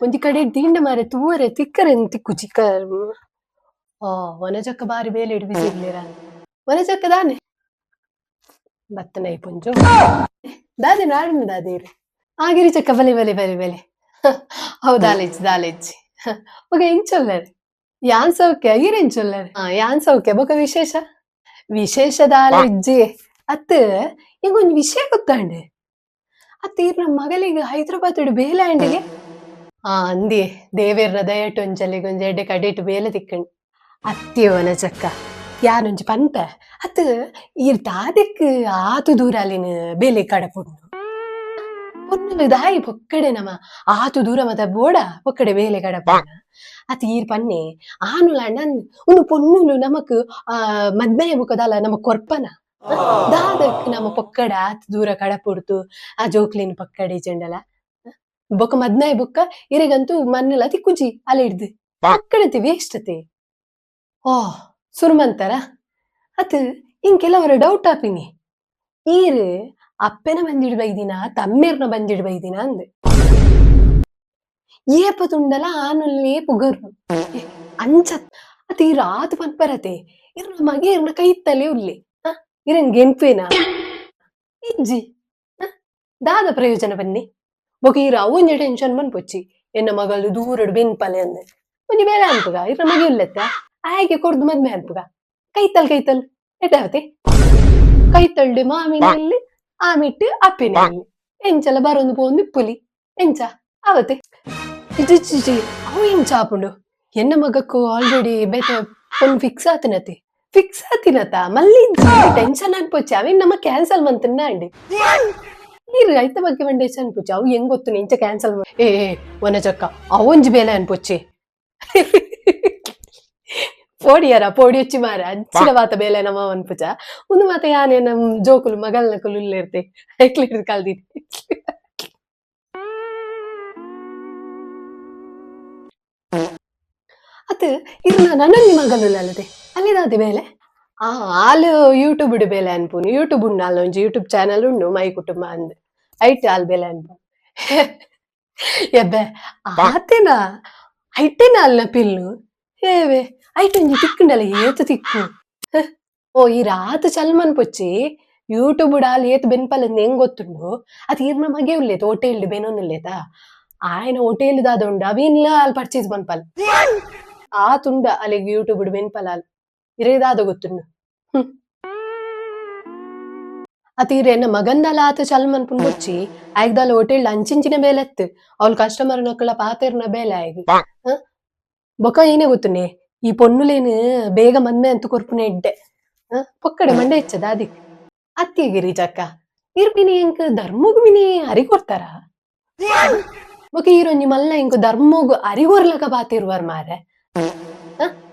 ಒಂಜಿ ಕಡೆ ದಿಂಡ ಮಾರೆ ತೂವರೆ ತಿಕ್ಕರೆ ತಿಕ್ಕು ಚಿಕ್ಕ. ಆ ವನಜಕ್ಕ ಬಾರಿ ಬೇಲೆ ಇಡು ಬಿಸಿ ಇರ್ಲಿರ. ವನಜಕ್ಕ ದಾನೆ ಬತ್ತನ ಪುಂಜು ದಾದೆ ನಾಡಿನ ದಾದೇರು ಆ ಗಿರಿಚಕ್ಕ ಬಲೆ ಬಲೆ ಬಲೆ ಬಲೆ. ಹೌದಾಲೇಜ್ ದಾಲೇಜ್ ಬೊಕ ಎಂಚೊಲ್ಲರ್ ಯಾನ್ ಸೌಖ್ಯ ಈರ್ ಎಂಚೊಲ್ಲರ್? ಆ ಯಾನ್ ಸೌಖ್ಯ. ಬೊಕ ವಿಶೇಷ ವಿಶೇಷ ದಾಲೇಜ್ಜಿ ಅತ್ ಇಂಗೊಂಜಿ ವಿಷಯ ಗೊತ್ತಾಂಡೆ ಅತ್ ಈರ್ನ ಮಗಲಿಗೆ ಹೈದರಾಬಾದ್ ಬೇಲೆ ಆಂಡಿಗೆ. ಆ ಅಂದಿ ದೇವೇರ್ನ ದಯಟು ಒಂಜಲಿಗೆ ಒಂಜಿ ಎಡ್ಡೆ ಕಡೆಟ್ ಬೇಲೆ ತಿಕ್ಕಂಡು ಅತ್ತಿ ವನಜಕ್ಕ ಯಾನೊಂಜಿ ಪನ್ಪೆ ಅತ್ ಈರ್ ದಾದೆಕ್ ಆತು ದೂರ ಅಲ್ಲಿನ ಬೇಲೆ ಕಡಪುಂಡು ಪೊನ್ನುಲು ದಾಯಿ ಪೊಕ್ಕಡೆ ನಮ ಆತು ದೂರ ಮತ ಬೋಡ ಪೊಕ್ಕಡೆ ಬೇಲೆ ಕಡಪುಂಡ ಅತ್ ಈರ್ ಪನ್ನೆ ಆನುಲ ನನ್ ಉಂದು ಪೊನ್ನುಲು ನಮಕ್ ಆ ಮದ್ಮೆ ಬುಕದಾಲ ನಮ ಕೊರ್ಪನ ದಾದಕ್ ನಮ ಪೊಕ್ಕಡೆ ಆತ್ ದೂರ ಕಡಪುಡ್ತು ಆ ಜೋಕ್ಲಿನ ಪೊಕ್ಕಡೆ ಚೆಂಡಲ ಬೊಕ ಮದ್ಮೆ ಬೊಕ್ಕ ಇರೆಗಂತೂ ಮನ್ನೆಲ ತಿಕ್ಕುಜಿ ಅಲೆ ಹಿಡ್ದು ಪೊಕ್ಕಡೆ ವೇಸ್ಟ್ ಅತೆ. ಓ ಸುರುಮಂತಾರ ಅತ್ ಇನ್ ಕೆಲವರ ಡೌಟ್ ಆಪಿನಿ ಈರ್ ಅಪ್ಪೆನ ಬಂದಿಡ್ ಬೈದಿನ ತಮ್ಮೇರ್ನ ಬಂದಿಡ್ ಬೈದಿನ ಅಂದ್ ಏಪ ತುಂಡಲ ಆನುಲ್ಲೇ ಪುಗರ್ನು ಅಂಚ ಅತ್ ಈರ್ ಆತ್ ಪನ್ಪರತೆ ಇರ್ನ ಮಗೆ ಇರ್ನ ಕೈತಲೆ ಉಲ್ಲೆ ಇರನ್ ಗೆನ್ಪೇನಾ ಇಜ್ಜಿ ದಾದ ಪ್ರಯೋಜನ ಬನ್ನಿ ಬೊಕ ಈರ್ ಅವೊಂಜಿ ಟೆನ್ಷನ್ ಮನ್ಪೊಚ್ಚಿ ಎನ್ನ ಮಗಳು ದೂರಡ್ ಬೆನ್ಪಲೆ ಅಂದ್ ಒಂಜಿ ಬೇಲೆ ಅನ್ಪುಗ ಇರ್ನ ಮಗೆ ಉಲ್ಲೆತ್ತ ಆಯ್ಗೆ ಕೊರ್ದು ಮದ್ಮೆ ಅನ್ಪುಗ ಕೈತಲ್ ಕೈತಲ್ ಎಟಾವತೆ ಕೈತಲ್ಡೆ ಮಾಮಿನಲ್ಲಿ ಆಮಿಟ್ಟು ಅಪ್ಪೆನಲ್ಲಿ ಎಂಚಲ ಬರೊಂದು ಪೋಂದು ಇಪ್ಪುಲಿ ಎಂಚ ಅವತೆ ಇಜ್ಜಿ ಅವು ಎಂಚ ಆಪುಂಡು ಎನ್ನ ಮಗಕ್ಕು ಆಲ್ರೆಡಿ ಬೇತೆ ಪೊನ್ ಫಿಕ್ಸ್ ಆತಿನತೆ ಫಿಕ್ಸ್ ಆತಿನತ ಮಲ್ಲಿ ಟೆನ್ಷನ್ ಅನ್ಪೊಚ್ಚಿ ಅವೇನ್ ನಮ್ಮ ಕ್ಯಾನ್ಸಲ್ ಮಂತನ್ನ ಅಂಡಿ ನೀರು ಐತ ಬಗ್ಗೆ ಮಂಡೇಶ ಅನ್ಪೊಚ್ಚಿ ಅವು ಹೆಂಗ್ ಗೊತ್ತು ಇಂಚ ಕ್ಯಾನ್ಸಲ್ ಏ ವನಜಕ್ಕ ಅವೊಂಜಿ ಬೇಲೆ ಅನ್ಪೊಚ್ಚಿ ಪೋಡಿಯರ ಪೋಡಿ వచ్చಿ ಮಾರ ಅಂಚಿನ ಮಾತ ಬೇಲೆ ನಮ್ಮ ಅನ್ಪುಚ ಒಂದು ಮಾತ ಯಾನೆ ನಮ್ ಜೋಕುಲು ಮಗಲ್ನ ಕುಲು ಇರ್ತೆ ಐಕ್ಲಿರ್ದು ಕಲ್ದಿ ಅತ್ ಇರ್ನ ನನೊಂಜಿ ಮಗಲು ಅಲ್ಲದೆ ಅಲ್ಲಿದಾದೆ ಬೇಲೆ ಆ ಆಲ್ ಯೂಟ್ಯೂಬ್ ಬೇಲೆ ಅನ್ಪುನು ಯೂಟ್ಯೂಬ್ ಉಂಡು ಅಲ್ಲ ಒಂಜಿ ಯೂಟ್ಯೂಬ್ ಚಾನಲ್ ಉಂಡು ಮೈ ಕುಟುಂಬ ಅಂದ್ ಐಟ್ ಆಲ್ ಬೇಲೆ ಅನ್ಪು ಎಬ್ಬೆ ಆತೇನಾ ಐಟೇನ ಅಲ್ನ ಪಿಲ್ಲು ಏವೆ ಐಟ್ ಒಂಜಿ ತಿಕ್ಕುಂಡಲ ಏತ್ ತಿಕ್ಕು. ಓ ಈ ರಾತ್ ಚಲ್ಮನ್ ಪೊಚ್ಚಿ ಯೂಟ್ಯೂಬ್ ಆಲ್ ಏತ್ ಬೆನ್ಪಲ್ ಹೆಂಗ್ ಗೊತ್ತುಂಡು ಅತ್ ಈರ್ನ ಮಗೆ ಉಲ್ಲೇತ ಹೋಟೆಲ್ ಬೆನೊಂದುಲ್ಲೇತ ಆಯನ ಹೋಟೆಲ್ ದಾದ ಉಂಡು ಅವೇನ್ಲ ಆಲ್ ಪರ್ಚೇಸ್ ಮನ್ಪಲ್ ಆ ತುಂಡ ಅಲ್ಲಿಗೆ ಯೂಟ್ಯೂಬ್ ಬೆನ್ಪಲ್ ಆಲ್ ಇರೇದಾದ ಗೊತ್ತುಂಡು. ಅತ್ ಈರ್ ಮಗಂದಲ ಆತ ಚಲ್ ಮನ್ಪುನ್ ಬೊಚ್ಚಿ ಆಯ್ದಾಲ ಹೋಟೆಲ್ ಅಂಚಿಂಚಿನ ಬೇಲೆ ಎತ್ತು ಅವ್ಳ ಕಸ್ಟಮರ್ ನಕ್ಕಳ ಪಾತೆರ್ನ ಬೇಲೆ ಆಯ್ಗ್ ಬೊಕ ಏನೇ ಗೊತ್ತುನೆ ಈ ಪೊನ್ನುಲೇನು ಬೇಗ ಮದ್ಮೆ ಅಂತ ಕೊರ್ಪುನ ಎಡ್ಡೆ ಪೊಕ್ಕಡೆ ಮಂಡೆ ಹೆಚ್ಚದ ಅದಿಕ್ ಅತ್ತಿಗೆ ಗಿರಿಜಕ್ಕ ಇರ್ಪಿನಿ ಎಂಕ್ ಧರ್ಮಗ್ ಮಿನಿ ಅರಿ ಕೊಡ್ತಾರ ಬೊಕ ಈರೊಂಜಿ ಮಲ್ಲ ಎಂಕ್ ಧರ್ಮಗ್ ಅರಿಗೊರ್ಲಕ ಬಾತಿರುವರ್ ಮಾರೆ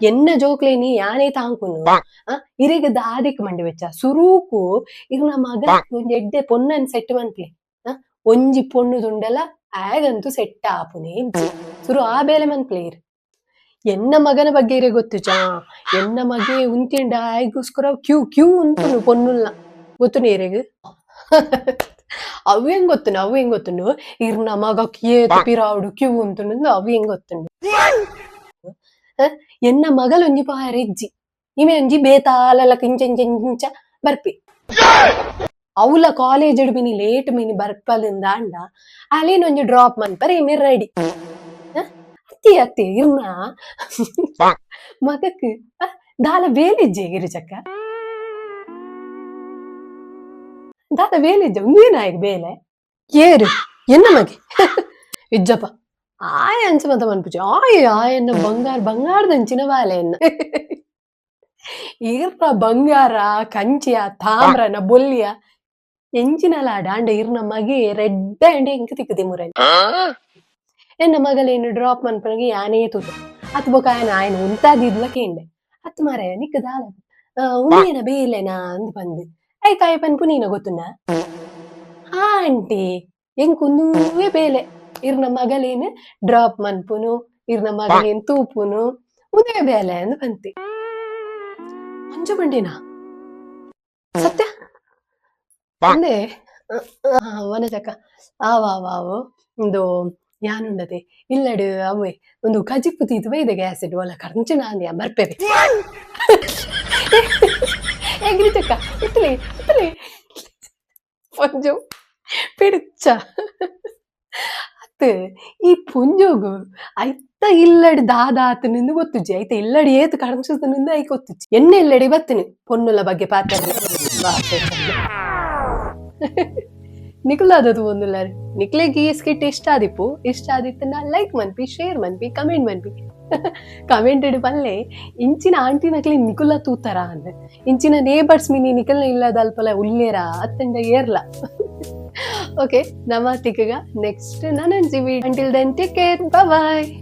ಎನ್ನ ಜೋಕ್ಲೇನಿ ಯಾನೇ ತಾಂಕುನು ಇರೆಗ್ ದಾದಿಕ್ ಮಂಡಿ ವೆಚ್ಚ ಸುರೂಕು ಇರ್ನ ಮಗ ಒಂಜಿ ಎಡ್ಡೆ ಪೊನ್ನನ್ ಸೆಟ್ ಮನ್ಪ್ಲೆ ಒಂಜಿ ಪೊಣ್ಣು ದುಂಡಲ ಆಗಂತೂ ಸೆಟ್ ಆಪುನೆ ಇಜ್ಜಿ ಸುರು ಆ ಬೇಲೆ ಮನ್ಪ್ಲೆ ಇರ್ ಎನ್ನ ಮಗನ ಬಗ್ಗೆ ಇರೆ ಗೊತ್ತು ಚಾ ಎನ್ನ ಮಗೆ ಉಂತಿಂಡ ಆಯ್ಗೋಸ್ಕರ ಕ್ಯೂ ಕ್ಯೂ ಉಂತುನು ಪೊನ್ನುಲ್ನ ಗೊತ್ತು ನೀರೆಗ್ ಅವು ಹೆಂಗ್ ಗೊತ್ತುಂಡು ಅವು ಹೆಂಗ್ ಗೊತ್ತುಂಡು ಇರ್ನ ಮಗ ಏತ್ ಪಿರಾವುಡು ಕ್ಯೂ ಉಂತುಂಡು ಅವು ಹೆಂಗ್ ಗೊತ್ತುಂಡು ಎನ್ನ ಮಗಲೊಂಜಿ ಪಾರ ಇಜ್ಜಿ ಇಮೆ ಒಂಜಿ ಬೇತಾಲಲ ಇಂಚ ಇಂಚ ಇಂಚ ಬರ್ಪಿ ಅವ್ಲ ಕಾಲೇಜ್ ಮಿನಿ ಲೇಟ್ ಮಿನಿ ಬರ್ಪಲಿಂದ ಅಂಡ ಅಲೇನೊಂಜಿ ಡ್ರಾಪ್ ಮನ್ಪರೆ ಇಮೆ ರೆಡಿ ಅತ್ತಿ ಅತ್ತಿ ಇರ್ನ ಮಗಕ್ ದಾಲ ಬೇಲಿಜ್ಜೆ ಗಿರಿಜಕ್ಕ ದಾಲ ಬೇಲಿಜ್ಜೆ ಉಂದೇನಾಯ್ತು ಬೇಲೆ ಏರು ಎನ್ನ ಮಗೆ ಇಜ್ಜಪ್ಪ ಆಯ ಅಂಚ ಮತ ಮನ್ಪುಜಿ ಆಯ್ ಆಯನ್ನ ಬಂಗಾರ ಬಂಗಾರದಂಚಿನ ಬಾಲೆ ಎನ್ನ ಇರ್ನ ಬಂಗಾರ ಕಂಚಿಯ ತಾಮ್ರನ ಬೊಲ್ಲಿಯ ಎಂಚಿನ ಲಾಡ ಅಂಡ ಇರ್ನ ಮಗೆ ರೆಡ್ಡ ಅಂಡ ಎಂಕ್ ತಿಕ್ಕುದಿ ಮುರೈ ಎನ್ನ ಮಗಲೇನು ಡ್ರಾಪ್ ಮನ್ಪನಗೆ ಯಾನೇ ತೂತು ಅತ್ ಬೊಕ ಆಯನ ಆಯನ ಉಂತಾದಿದ್ಲ ಕೇಂಡೆ ಅತ್ ಮಾರಾಯ ನಿಕ್ಕ ದಾಲ ಉಂದೇನ ಬೇಲೆನಾ ಅಂದ್ ಪಂದ್ ಐಕಾಯ ಪನ್ಪು ನೀನ ಗೊತ್ತುನ್ನ ಆಂಟಿ ಎಂಕ್ ಉಂದುವೇ ಬೇಲೆ ಇರ್ನ ಮಗಲೇನು ಡ್ರಾಪ್ ಮನ್ಪುನು ಇರ್ನ ಮಗಲೇನು ತೂಪುನು ಉಂದುವೇ ಬೇಲೆ ಅಂದ್ ಪಂತಿ ಮಂಜು ಬಂಡಿನಾ ಸತ್ಯ ಅಂದೆ ವನಜಕ್ಕ ಆವ್ ಆವ್ ಆವು ಇಂದು ಯಾನುಂಡತೆ ಇಲ್ಲಡ್ ಅವ್ವೆ ಒಂದು ಕಜಿಪು ತೀತು ಬೈದೆ ಗ್ಯಾಸ್ ಒಲ ಕರ್ಂಚಿನ ಅಂದ್ ಯಾನ್ ಬರ್ಪೆವೆ. ಏ ಗಿರಿಜಕ್ಕ ಇತ್ತಲೆ ಇತ್ತಲೆ ಪೊಂಜೊ ಪಿಡ್ಚ ಅತ್ ಈ ಪೊಂಜೊಗು ಐತ ಇಲ್ಲಡ್ ದಾದ ಆತುಂಡು ಗೊತ್ತುಜ್ಜಿ ಐತ ಇಲ್ಲಡ್ ಏತ್ ಕರ್ಂಚುತುಂಡು ಐಕ್ ಗೊತ್ತುಜ್ಜಿ. ಎನ್ನ ಇಲ್ಲಡೆ ಬತ್ತಿನಿ ಪೊನ್ನುಲ ಬಗ್ಗೆ ಪಾತೆರ್ರೆ. ನಿಕುಲಾದ ತೂವೊಂದುಲ್ಲರ್ ನಿಕ್ಲೆಗ್ ಈ ಸ್ಕಿಟ್ ಇಷ್ಟ ಆದಿಪ್ಪು ಇಷ್ಟ ಆದಿತ್ತುಂಡ ಲೈಕ್ ಮನ್ಪಿ ಶೇರ್ ಮನ್ಪಿ ಕಮೆಂಟ್ ಮನ್ಪಿ ಕಮೆಂಟ್ ಪಲ್ಲೆ ಇಂಚಿನ ಆಂಟಿನಕ್ಲೆ ನಿಕುಲ ತೂತರ ಅಂದ್ ಇಂಚಿನ ನೇಬರ್ಸ್ ಮಿನಿ ನಿಕಲ್ನ ಇಲ್ಲದ ಅಲ್ಪಲ ಉಲ್ಲೇರಾ ಅತ್ತಂಡ ಏರ್ಲ. ಓಕೆ, ನಮ್ಮ ತಿಕ್ಕಗ next ನನಂಜಿ. Until then take care, bye.